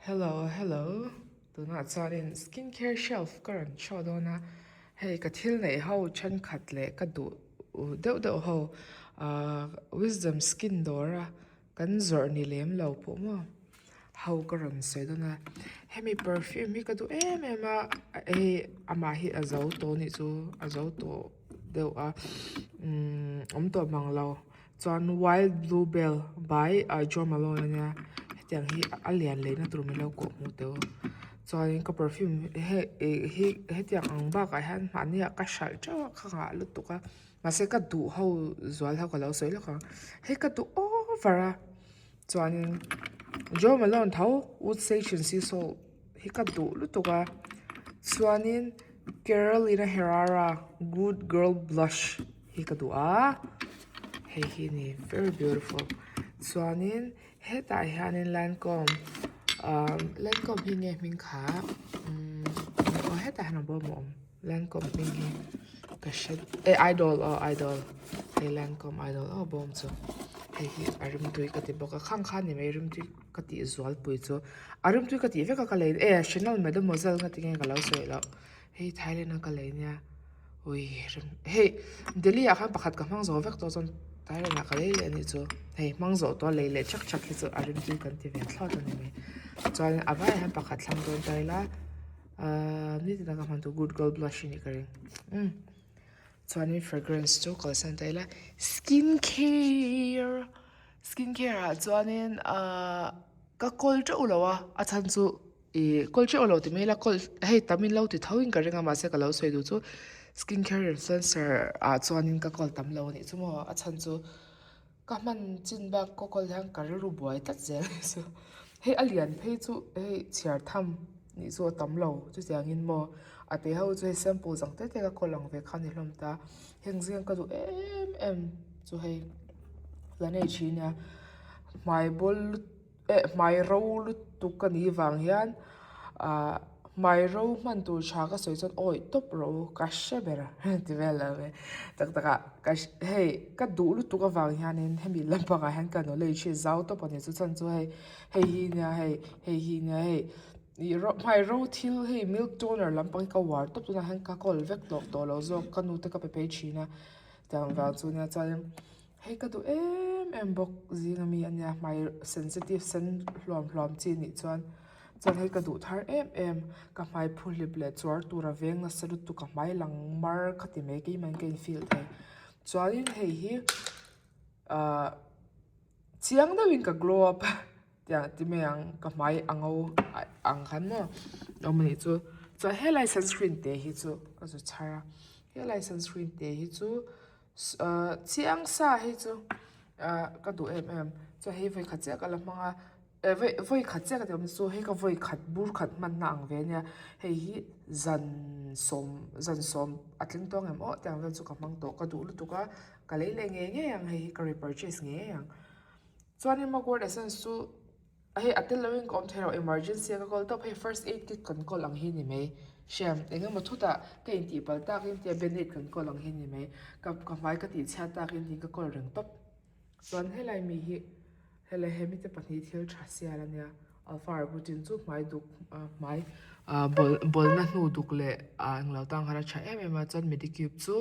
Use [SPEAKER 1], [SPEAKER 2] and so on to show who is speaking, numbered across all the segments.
[SPEAKER 1] Hello hello tunah chuanin skin care shelf ka rawn show dawn a hei ka thil neih ho thenkhat leh ka duh deuh deuh ho ahh wisdom skin dawr a kan zawrh ni lem lo pawh maw ho ka rawn sawi dawn a hemi perfume hi ka duh em em a hei amah hi a zo tawh anih chu a zo tawh deuh a umm awm tawh mang lo. Chuan wild blue bell by Jo Malone ania hetiang hi a lian lehna tur min lo kawh hmuh teuh chuanin ka perfume hei hi hetiang ang bakah hian mahni ah ka hralh teuh a ka ngah lutuk a mahse ka duh ho zual ho ka lo sawi lawk ang hei ka duh over a chuanin Jo Malone tho wood sage and sea salt hi ka duh lutuk a chuanin Carolina Herrera good girl blush. Hi ka duh a hei hi ni very beautiful chuanin hetah hianin lancome ahh lancome hi nge hming kha umm aw hetah hian a bawm a awm lancome hming hi ka hre eh idol aw idol hei lancome idol aw bawm chu hei hi a rimtui ka ti bawk a khang kha ni mai rimtui ka tih zualpui chu a rimtui ka tih vek a ka lei eh chanel mademoiselle nga tinge ka lo sawi loh hei thailand a ka lei nia. Ui hei Delhi ah khan pakhat ka hmang zawh vek tawh chuan Thailand ah ka lei leh anih chu hei hmang zawh tawh a lei leh chak chak hi chu a rimtui kan ti ve thlawt a ni mai chuan a vai ah hian pakhat thlang dawn ta ila ahh nitin a ka hman tur good girl blush anih ka ring umm chuanin fragrance chu kalsan ta ila skin care skin care ah chuanin ahh ka kawl teuh lo a a chhan chu. Ih kawl teuh lo ti mai ila kawl hei tam in lo ti tho in ka ring a mahse ka lo sawi duh chu skin care influencer ah chuanin ka kawl tam lo anih chu maw a chhan chu ka hman chin bak ka kawl hian ka rilru buai tlat zel anih chu hei a lian phei chu hei chhiar tham nih chu a tam lo chutiangin maw a te ho chu hei sample ang te te ka kawl ang ve kha a ni hlawm ta heng zinga ka duh em em chu hei laneige hi nia hmai bawl lut. Eh hmai ro lutuk a nih vang hian ah hmai ro hman tur tha ka sawi chuan awi tawp rawh u ka hre ber a ti vel lo ve tak tak ah ka hei ka duh lutuk avang hianin hemi lampangah hian ka knowledge hi zau tawp a ni chu chhan chu hei hei hi nia hei hei hi nia hei ih ro hmai ro thil hei milk toner lampang hi ka uar tawp tunah hian ka kawl vek tawh tawh lo zawk ka nu te ka pe phei thin a tiang vang chu nia chuanin. Hei ka duh em em bawk zing ami ania hmai sensitive sen hluam hluam chi nih chuan chuan hei ka duh thar em em ka hmai phuhlip leh chuar tur a veng nasa lutuk ka hmai lang mar kha ti mai keimah in ka in feel thei chuanin hei hi ahh chiang deuhin ka glow up a tiang ti mai ang ka hmai a ngo ang khan maw awm anih chu chuan helai sunscreen te hi chu ka zu chhar a helai sunscreen te hi chu. Ahh chiang sa hi chu ahh ka duh em em chuan hei vawikhat chiah ka la hmang a eh vawi vawikhat chiah ka ti awm chu hei ka vawikhat bur khat hmanna ang ve ania hei hi zan sawm zan sawm a tling tawng em aw tiang vel chu ka hmang tawh ka duh lutuk a ka lei leh ngei ngei ang hei hi ka repurchase ngei ngei ang chuanin mugwort essence chu. Hei a tel loin ka awm thei lo emergency a ka call tawp hei first aid kit kan call ang hi ni mai hriam eng emaw thutah ka intih palh tak in tia band aid kan call ang hi ni mai ka ka hmai ka tih chhiat tak in tiin ka call reng tawp chuan helai mi hi helai hemi te pahnih thil tha sial ania alpha arbutin chu hmai duk ah hmai ah bawl bawlna hnu duk leh ah englo tan khan a tha em em a chuan medicube chu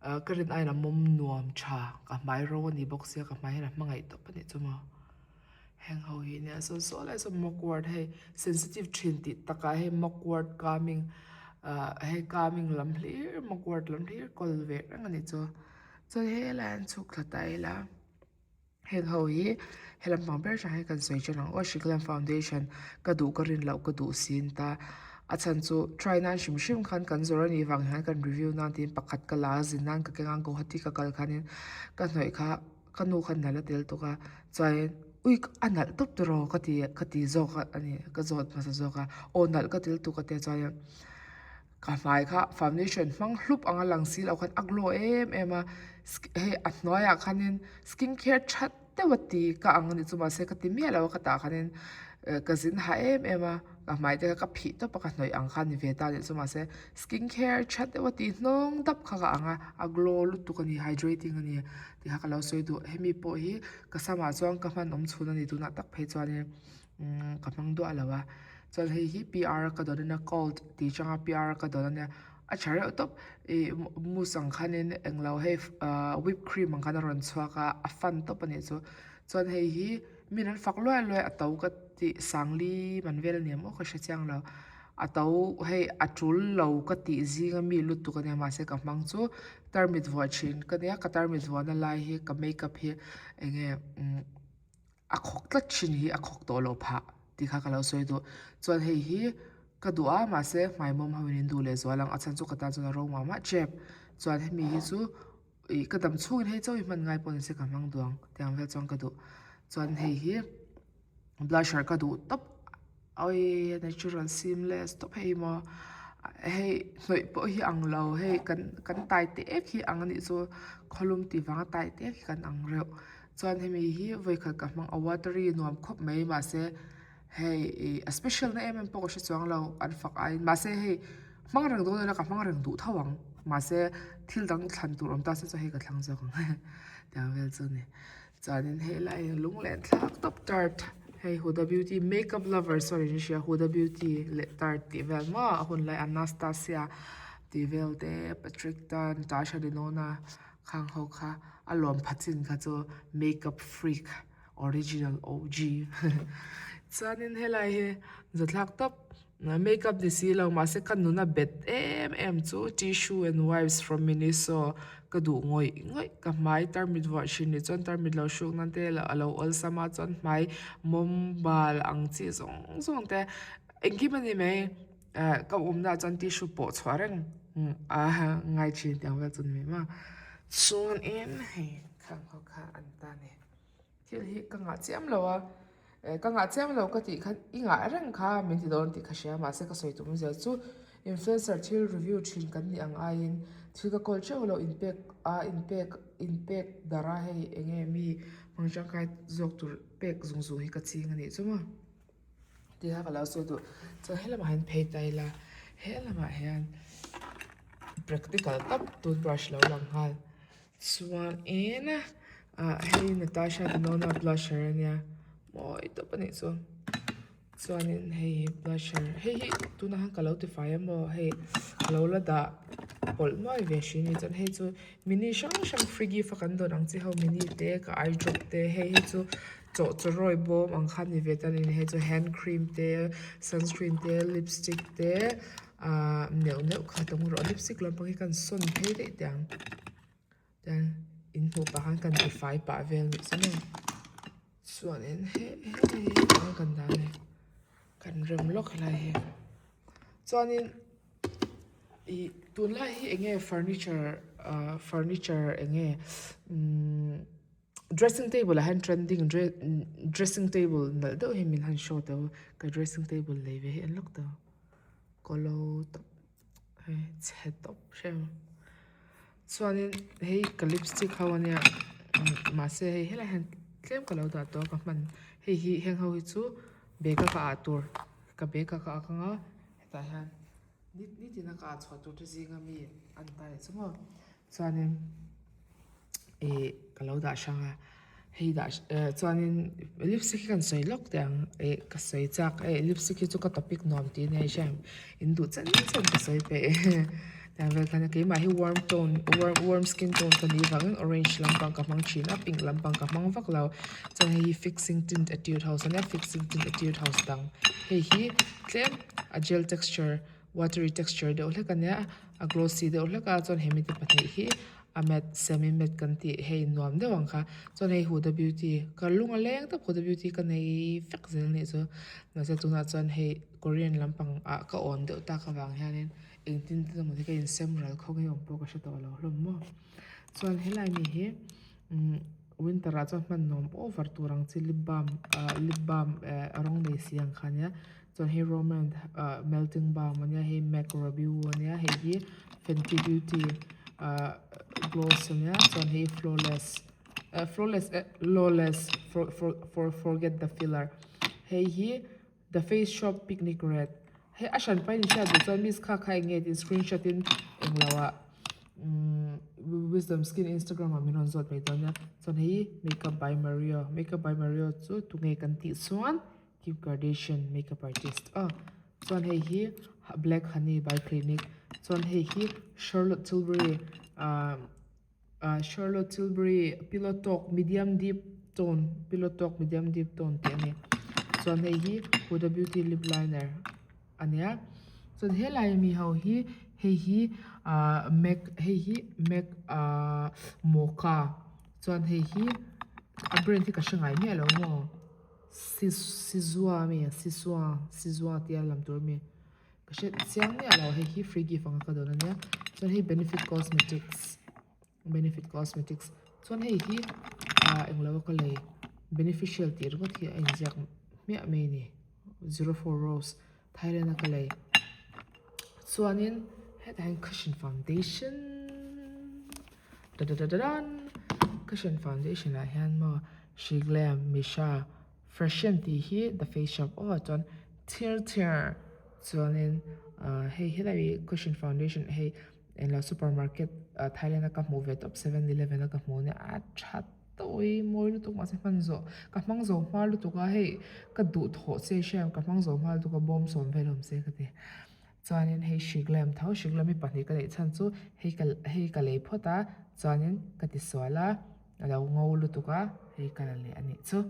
[SPEAKER 1] ah ka rin aiin a mawm nuam tha ka hmai ro a ni bawk sia ka hmai hian a hmangaih tawp a nih chu maw. Heng ho hi nia saw saw lai saw mugwort hei sensitive thin tih takah hei mugwort calming ah hei calming lam hlir mugwort lam hlir kawl ve reng a nih chu chuan helai an chhuk thla ta ila heng ho hi helam pang ber atang hian kan sawi tan ang aw Shiklam foundation ka duh ka rin loh ka duh sin ta a chhan chu try nan hrim hrim khan kan zawrh a nih vang hian kan review nan tiin pakhat ka la a zin nan ka keng a Guwahati ka kal khanin ka hnawih kha. Ka nu khan nalh a tel tuk a chuanin ui a nalh tawp tawh ka ti ka ti zawk a ani ka zawt hmasa zawk a aw nalh ka tel tuk a tia chuanin ka hmai kha foundation hmang hlup anga lang si loh khan a glow em em a hei a hnuaiah khanin skin care that deuh a ti ka ang anih chu mahse ka ti miah lo a ka tah khanin ka zin hah em em a ka hmai te kha ka phih tawp a ka hnawih ang kha a ni ve ta anih chu mahse skin care that deuh a tih hnawng dap kha ka ang a a glow lutuk a ni hydrating a ni. Tiha ka lo sawi duh hemi pawh hi ka samah chuan ka hman awm chhun a ni tunah tak phei chuanin. Ka hmang duah lo a chuan hei hi PR a ka dawn ania cold tih changa PR a ka dawn ania a tha reuh tawp ih mousse ang khanin englo hei ahh whip cream ang khan a rawn chhuak a a fan tawp a nih chu chuan hei hi mi an fak luai luai a to ka tih sangli man vel a ni ang aw ka hre chiang lo a to hei a tul lo ka tih zinga mi lutuk ania mahse ka hmang chu tarmit vuah thin ka nia ka tarmit vuahna lai hi ka makeup hi enge umm. A khawk tlat thin hi a khawk tawh loh phah tih kha ka lo sawi duh. Chuan hei hi ka duh a mahse hmai mawm ho in an duh leh zual ang a chhan chu ka tan chuan a ro mah mah tep. Chuan hemi hi chu ih ka dam chhungin hei chauh hi hman ngai pawh ni se ka hmang duh ang tiang vel chuan ka duh. Chuan hei hi blusher ka duh tawp awii natural seamless tawp hei maw hei hnawih pawh hi ang lo hei kan kan tai te ek hi ang anih chu khawlum tih vanga tai te ek hi kan ang reuh. Chuan hemi hi vawikhat ka hmang a watery nuam khawp mai mahse hei ih a special na em em pawh ka hre chuang lo an fak aiin mahse hei hmang reng dawn ila ka hmang reng duh tho ang mahse thil dang thlan tur awm ta se chuan hei ka thlang zawk ang tiang vel chu a ni chuanin hei lai hi lunglen thlak tawp tart hei Huda Beauty makeup lover sorry in hria Huda Beauty leh tart tih vel maw a hun lai Anastasia tih vel te Patrick tan Tasha Denona. Khang ho kha a lawm pha chin kha chu makeup freak original OG chuanin helai hi zathlak tawp makeup ni si lo mahse ka nuna bet em em chu tissue and wipes from miniso ka duh ngawih ngawih ka hmai tarmit vuah thin ni chuan tarmit lo hruk nan te a lo awlsam a chuan hmai mawm bal ang chi zawng zawng te engkim a ni mai. Eh ka awmna ah chuan tissue pawh chhuah reng a ngai thin tiang vel chu ni mai maw chuanin hei khang ho kha an ta a ni thil hi ka ngah chiam lo a eh ka ngah chiam lo ka tih khan i ngah reng kha min ti dawn tih ka hria mahse ka sawi tum zel chu influencer thil review thin kan nih ang aiin thil ka kawl teuh lo inpek a inpek inpek darh a hei eng nge mi hmang tangkai zawk tur pek zung zung hi ka ching a nih chu maw. Ti kha ka lo sawi duh chuan helamah hian phei ta ila helamah hian practical tak toothbrush lo lang nghal chuanin ah hei Natasha Denona blusher ania mawi tawp anih chu chuanin hei hi blusher hei hi tunah hian ka lo tifai a maw hei ka lo la dah pawlh nuai ve hrin a ni chuan hei chu mini hrang hrang free gift a kan dawn ang chi ho mini te ka eye drop te hei hi chu. Chaw chawrawi bawm ang kha ni ve ta ni hei chu hand cream te sunscreen te lipstick te ahh neuh neuh kha tam rawh lipstick lampang hi kan sawn phei daih teh ang chuan in hmuh pah khan kan ti fai pah vel nih chu maw chuanin he hei hi kan dah a ni kan rem lawk helai hi chuanin ih tunlai hi eng nge furniture ahh furniture eng nge umm. Dressing table ah hian trending dressing table nalh deuh hi min han show teuh a ka dressing table lei ve hi en lawk teuh kawlo tawp hei chhe tawp hrem chuanin hei ka lipstick ho ania mahse hei helaiah hian tlem ka lo dah tawh a ka hman hei hi heng ho hi chu bag a ka ah tur ka bag a ka ak anga hetah hian nitin a ka ah chhuah tur te zinga mi an ta leh chu maw chuanin. Ih ka lo dah hrang a hei dah eh chuanin lipstick hi kan sawi lawk teh ang ih ka sawi chak eh lipstick hi chu ka topic nuam tih a nia i hria em in duh chen chen ka sawi peih tiang vel khan keimah hi warm tone warm warm skin tone ka nih vangin orange lampang ka hmang thin a pink lampang ka hmang vak lo chuan hei hi fixing tint etude house a nia fixing tint etude house dang hei hi tlem a gel texture watery texture deuh hlek a nia a glossy deuh hlek a chuan hemi te pahnih hi a matte semi matte kan tih hei nuam deuh ang kha chuan hei Huda Beauty ka lung a leng tawp Huda Beauty ka nei vek zel anih chu mahse tunah chuan hei Korean lampang ah ka awn deuh tak avang hianin engtin te emaw hi ka insem ral khawng hi awm pawh ka hre tawh lo hlawm maw chuan helai mi hi umm winter ah chuan hman nuam over tur ang chi lip balm ah lip balm eh rawng nei si ang kha ania chuan hei romand ah melting balm ania hei mac rabiu ania hei hi fenty beauty ah gloss ania chuan hei flawless eh flawless eh lawless for for for forget the filler hei hi the face shop picnic red hei a hran pahin hriat duh chuan miss kha kha eng nge tiin screenshot in englo ah umm wisdom skin instagram ah min rawn zawt mai dawn nia chuan hei makeup by mario makeup by mario chu tunge kan tih chuan. Kim Kardashian makeup artist aw chuan hei hi black honey by clinique chuan hei hi Charlotte Tilbury ahh ahh Charlotte Tilbury pillow talk medium deep tone pillow talk medium deep tone tih a ni chuan hei hi Huda beauty lip liner a nia chuan helai ami ho hi hei hi ahh mac hei hi mac ahh mocha chuan hei hi a brand hi ka hre ngai miah lo maw. Sizua ami Sisua Sizua tia lam tur ami ka hre chiang miah lo hei hi free gift anga ka dawn ania chuan hei benefit cosmetics benefit cosmetics chuan hei hi ah englo a ka lei beneficial tih ringawt hi a inziak hmiah mai a ni 04 rose Thailand a ka lei chuanin hetah hian cushion foundation dadadadadan cushion foundation ah hian maw Shiglam Misha Freshen tih hi the face shop aw chuan thir thir chuanin ah hei helai hi cushion foundation hei englo supermarket ah Thailand a ka hmuh ve tawp 7-eleven a ka hmuh ania a tha Tawi mawi lutuk mahse hman zawh ka hmang zo hma lutuk a hei ka duh thawh che hriat ka hmang zo hma lutuk a bawm sawm vel awm se ka ti chuanin hei hrik lem tho hrik lem hi pahnih ka neih chhan chu hei ka hei ka lei phawt a chuanin ka ti sual a a lo ngo lutuk a hei ka la leh a nih chu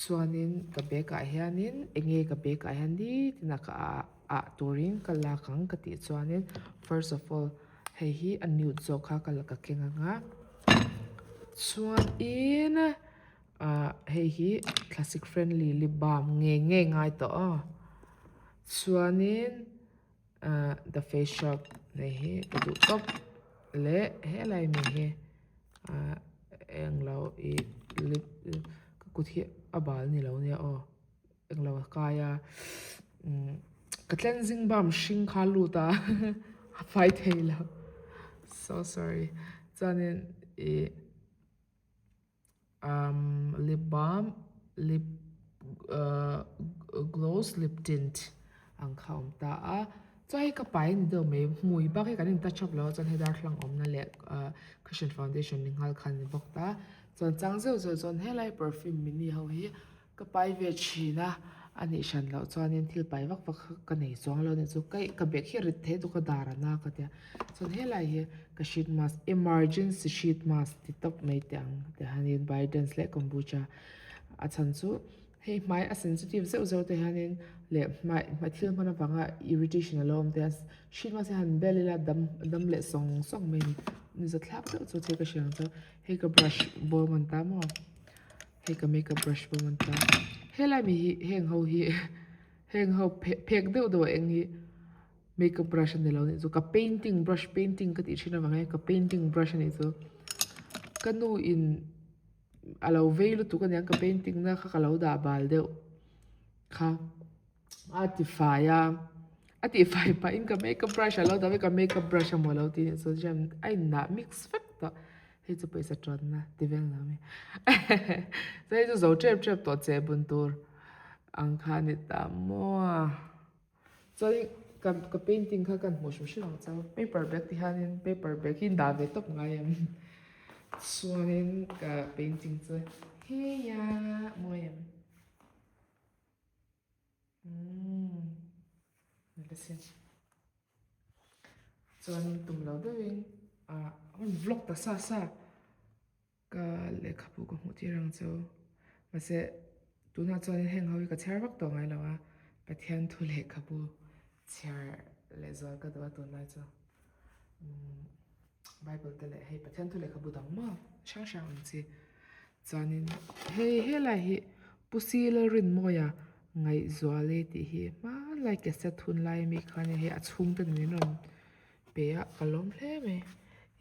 [SPEAKER 1] chuanin ka bag ah hianin eng nge ka bag ah hian nitin a ka ah ah turin ka lak ang ka tih chuanin first of all. Hei hi a nude zawk kha ka la ka keng ang a chuanin ah hei hi classic friendly lip balm ngei ngei ngai tawh aw chuanin ah the face shop hei hi ka duh tawp leh helai mi hi ah englo ih lip ka kut hi a bal ni lo nia aw. Englo a kai a umm ka cleansing balm hring kha a lut a a fai thei lo so sorry chuanin ih umm lip balm lip ahh gloss lip tint ang kha a awm ta a chuan hei ka pai a ni deuh mai hmui bak hi kan in touch up lo a chuan hei darthlalang awmna leh ahh cushion foundation ni nghal kha a ni bawk ta chuan chang zeuh zeuh chuan helai perfume mini ho hi. Ka pai ve thin a, a nih hran loh chuanin thil pai vak vak kha ka nei chuang lo nih chu ka ka bag hi a rit thei tuk a dar a na ka tia chuan helai hi ka sheet mask emergency sheet mask ti tawp mai teh ang tihianin bidens leh kombucha a chhan chu hei hmai a sensitive zeuh zeuh te hianin leh hmai hmai thil hman avanga irritation a lo awm te a sheet mask hi han bel ila dam dam leh sawng sawng mai a ni ni zathlak deuh chu thil ka hria ang chu hei ka brush bawm an ta maw. Hei ka makeup brush pawh an ta helai mi hi heng ho hi heng ho phek deuh deuh a eng hi makeup brush a ni lo anih chu ka painting brush painting ka tih thin avang hian ka painting brush anih chu ka nu in a lo vei lutuk aniang ka painting na kha ka lo dah bal deuh kha. A ti fai a a tih fai pahin ka makeup brush a lo dah vek a makeup brush a maw lo tih nih chu chuan a indah mix vek tawh hei chu pawisa tawnna ti vel lo ami chuan hei chu zo tep tep tawh che bun tur ang kha a ni ta maw chuan ka ka painting kha ka hmuh hrim hrim ang chuan paper bag ti hianin paper bag hi indah ve tawp ngai em chuanin ka painting chu heia mawi em. Chuanin tum lo deuhin ah rawn vlog ta sa sa ka lehkhabu ka hmuh tir ang chu mahse tunah chuanin heng ho hi ka chhiar vak tawh ngai lo a Pathian thu lehkhabu chhiar leh zual ka duh a tunlai chu umm bible te leh hei Pathian thu lehkhabu dang maw hrang hrang ang chi. Chuanin hei helai hi Pu Si Lalrinmawia Ngaihzuali tih hi hmanlai cassette hun lai ami kha ania hei a chhungte nen an rawn pe a ka lawm hle mai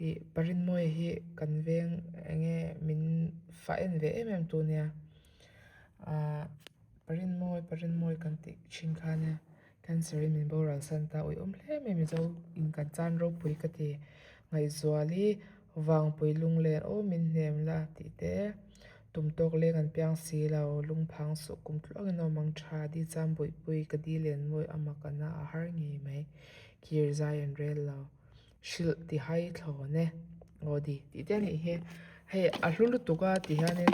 [SPEAKER 1] ih Pa Rinmawia hi kan veng enge min fah en ve em em tu ania ahh Pa Rinmawi Pa Rinmawi kan tih thin kha ania cancer in min boral san ta uiawm hle mai Mizo in kan chan ropui ka ti Ngaihzuali Vangpui lunglen aw min hnem la tih te, tum tawk leng an piang si lo, lungphang suh kum tluang in awm ang tha, di cham buihpui ka di len mawi a mak ana a har ngei mai, kir zai an rel lo, hrilh ti hai thlawn e, aw di tih te a nih hi, hei a hlu lutuk a ti hianin.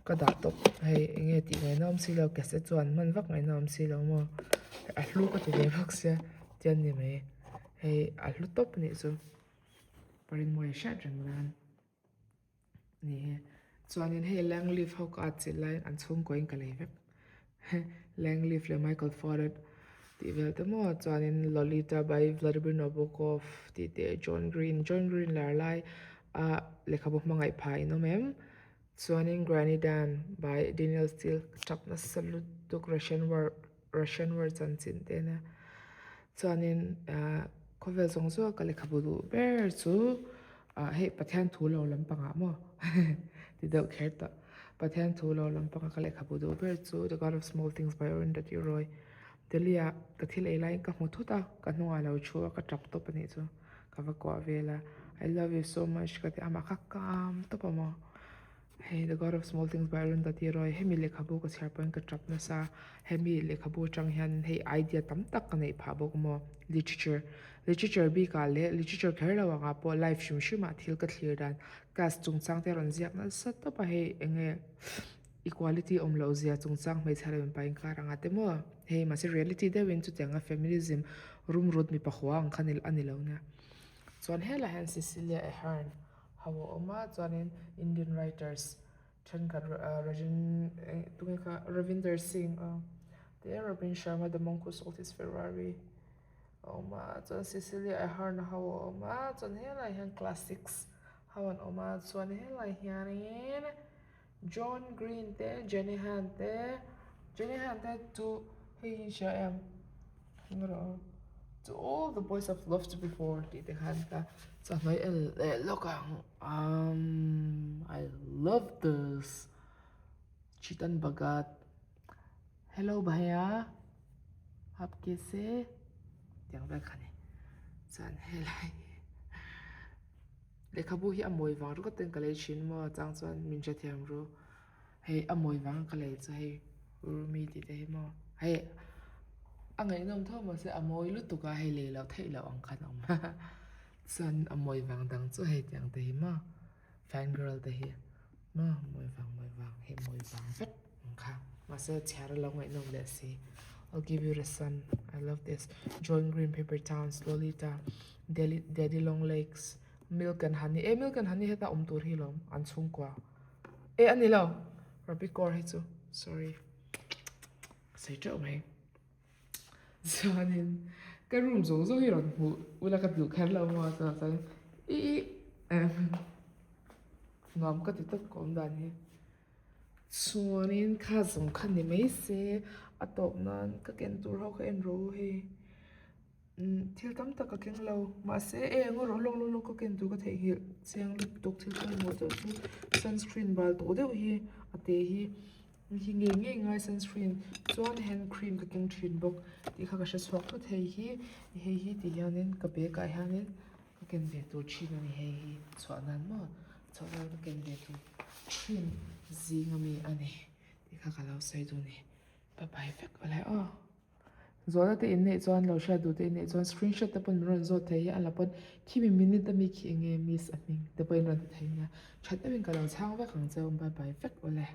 [SPEAKER 1] Ka dah tawp hei eng nge tih ngaihna awm silo cassette chuan hman vak ngaihna awm silo maw a hlu ka ti ve bawk sia tian ni mai hei a hlu tawp anih chu Parinmawia hriat reng nan ni hi chuanin hei lang leaf ho ka atchilh laiin an chhungkaw in ka lei vek lang leaf leh Michael Ford tih vel te maw chuanin Lolita by Vladimir Nabokov tih te John Green John Green lar lai a lehkhabu hmangaih phah in awm em. Chuanin Granny Dan by Daniel Steele ka tap nasa lutuk Russian war Russian war chanchin te ania. Chuanin ahh khawvel zawng zawng a ka lehkhabu duh ber chu ah hei Pathian thu lo lampangah maw ti deuh kher tawh. Pathian thu lo lampanga ka lehkhabu duh ber chu The God of Small Things by Arundhati Roy. Delhi ah ka thil ei laiin ka hmu thut a, ka hnungah lo thu a ka tap tawp a nih chu. Ka va kuah vel a I love you so much ka ti a amah kha kam tawp a maw hei the god of small things by Arundhati Roy hemi lehkhabu ka chhiar pawhin ka tap nasa hemi lehkhabu atang hian hei idea tam tak ka neih phah bawk maw literature literature bikah leh literature kher lo angah pawh life hrim hrim ah thil ka thlir dan class chungchang te a rawn ziak nasa tawp a hei eng nge equality awm loh zia chungchang hmeichhia leh mipa inkar anga te maw hei mahse reality deuhin chutianga feminism rumrut mipa hua ang kha a ni lo nia chuan helaiah hian Cecilia Ahern ho a awm a chuanin Indian writers thenkhat Rajan tunge kha Ravinder Singh a te Robin Sharma the monk who sold his Ferrari a awm a chuan Cecilia Ahern ho a awm a chuan helaiah hian classics ho an awm a chuan helaiah hianin. John Green te Jenny Han te Jenny Han te chu hei hi hria em eng rawh aw to all the boys I've loved before tih te khan ka chawhmeh en leh lawk ang umm I love this Chetan Bhagat hello bhaiya aap kaise tiang vel kha ni chuan helai hi. Lehkhabu hi a mawi vang ringawt ten ka lei thin maw chang chuan min hrethiam ru hei a mawi vang ka lei chu hei Rumi tih te hi maw hei a ngaihnawm tho mahse a mawi lutuk a hei lei loh theih loh ang khan a awm chuan a mawi vang dang chu hei tiang te hi maw fan girl te hi maw mawi vang mawi vang hei mawi vang vek ang kha mahse chhiar a lo ngaihnawm leh si I'll give you the sun I love this John Green paper towns Lolita. Delhi Daddy Long Legs Milk and Honey eh Milk and Honey heta awm tur hi lawm an chhungkua eh a ni lo Rabi Kaur hi chu sorry ka sawi teuh mai chuanin ka room zawng zawng hi rawn hmuh ula ka duh kher lo maw chuvang chuan ih ih nuam ka ti tawp ka awm dan hi chuanin kha zawng kha ni mai se a tawp nan ka ken tur ho kha en rawh u hei. Umm thil tam tak ka keng lo mahse e eng erawh lawk lawk lawk ka ken tur ka theihnghilh chiang lutuk thil pawimawh deuh chu sunscreen bal tawh deuh hi a te hi hi ngei ngei ngai sunscreen chuan hand cream ka keng thin bawk tih kha ka hre chhuak thut hei hi hei hi ti hianin ka bag ah hianin ka ken ve tur thin a ni hei hi chhuah nan maw chhuah nan ka ken ve tur thin zing ami a ni tih kha ka lo sawi duh a ni bye bye vek awle aw. Zawhna te in neih chuan lo hriat duh te in neih chuan screenshot te pawn min rawn zawt thei hi a la pawn khimi minute ami khi eng nge miss a hming te pawhin rawn ti thei nia. That deuhin ka lo chhang vek ang cheu bye bye vek awle.